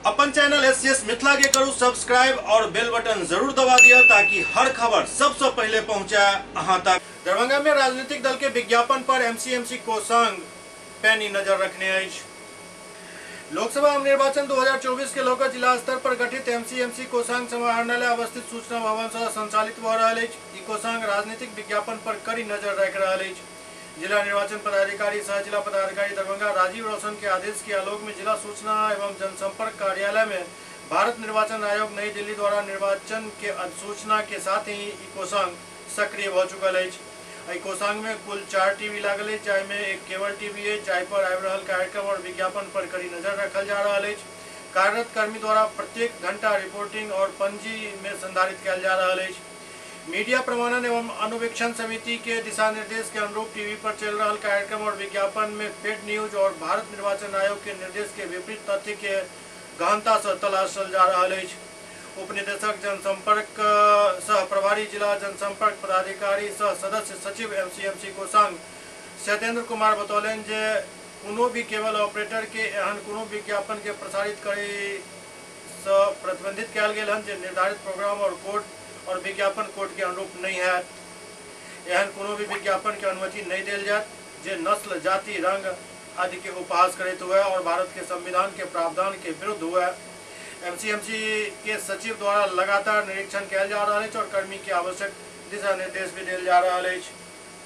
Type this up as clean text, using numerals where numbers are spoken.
अपन channel SCS Mithila के करू सब्सक्राइब और बेल बटन जरूर दबा दिया ताकि हर खबर सबसे पहले पहुंचे अहां तक। दरभंगा में राजनीतिक दल के विज्ञापन पर एमसीएमसी कोषांग पैनी नजर रखने अछि। लोकसभा आम निर्वाचन 2024 के लऽ कऽ जिला स्तर पर गठित एमसीएमसी कोषांग समाहरणालय अवस्थित सूचना भवन सँ संचालित भऽ रहल अछि। ई कोषांग राजनीतिक विज्ञापन पर कड़ी नजर राखि रहल अछि। जिला निर्वाचन पदाधिकारी सह जिला पदाधिकारी दरभंगा राजीव रोशन के आदेश के आलोक में जिला सूचना एवं जनसंपर्क कार्यालय में भारत निर्वाचन आयोग नई दिल्ली द्वारा निर्वाचन के अधिसूचना के साथ ही ई कोषांग सक्रिय भऽ चुकल अछि। एहि कोषांग में कुल 4 टीवी लागल अछि, जाहि में एक केबल टीवी अछि, जाहि पर आबि रहल कार्यक्रम और विज्ञापन पर कड़ी नजर रखल जा रहल अछि। कार्यरत कर्मी द्वारा प्रत्येक घंटा रिपोर्टिंग और पंजी में संधारित कयल जा रहल अछि। मीडिया प्रमाणन एवं अनुवीक्षण समिति के दिशा निर्देश के अनुरूप टीवी पर चल रहल कार्यक्रम और विज्ञापन में पेड न्यूज और भारत निर्वाचन आयोग के निर्देश के विपरीत तथ्य के गहनता से तलाशल जा रहल अछि। उप निदेशक जनसंपर्क सह प्रभारी जिला जनसंपर्क पदाधिकारी सह सदस्य सचिव एमसीएमसी कोषांग सैतेंद्र कुमार बतौलनि जे कोनो भी केबल ऑपरेटर के एहन कोनो विज्ञापन के प्रसारित करै सँ प्रतिबंधित कयल गेल हन जे निर्धारित प्रोग्राम और कोड और विज्ञापन कोड के अनुरूप नहीं हैत। एहन कोनो भी विज्ञापन के अनुमति नहीं देल जायत जे नस्ल, जाति, रंग आदि के उपहास करैत हुए और भारत के संविधान के प्रावधान के विरुद्ध हुए। एमसीएमसी के सचिव द्वारा लगातार निरीक्षण कयल जा रहल अछि और कर्मी के आवश्यक दिशा निर्देश भी देल जा रहल अछि।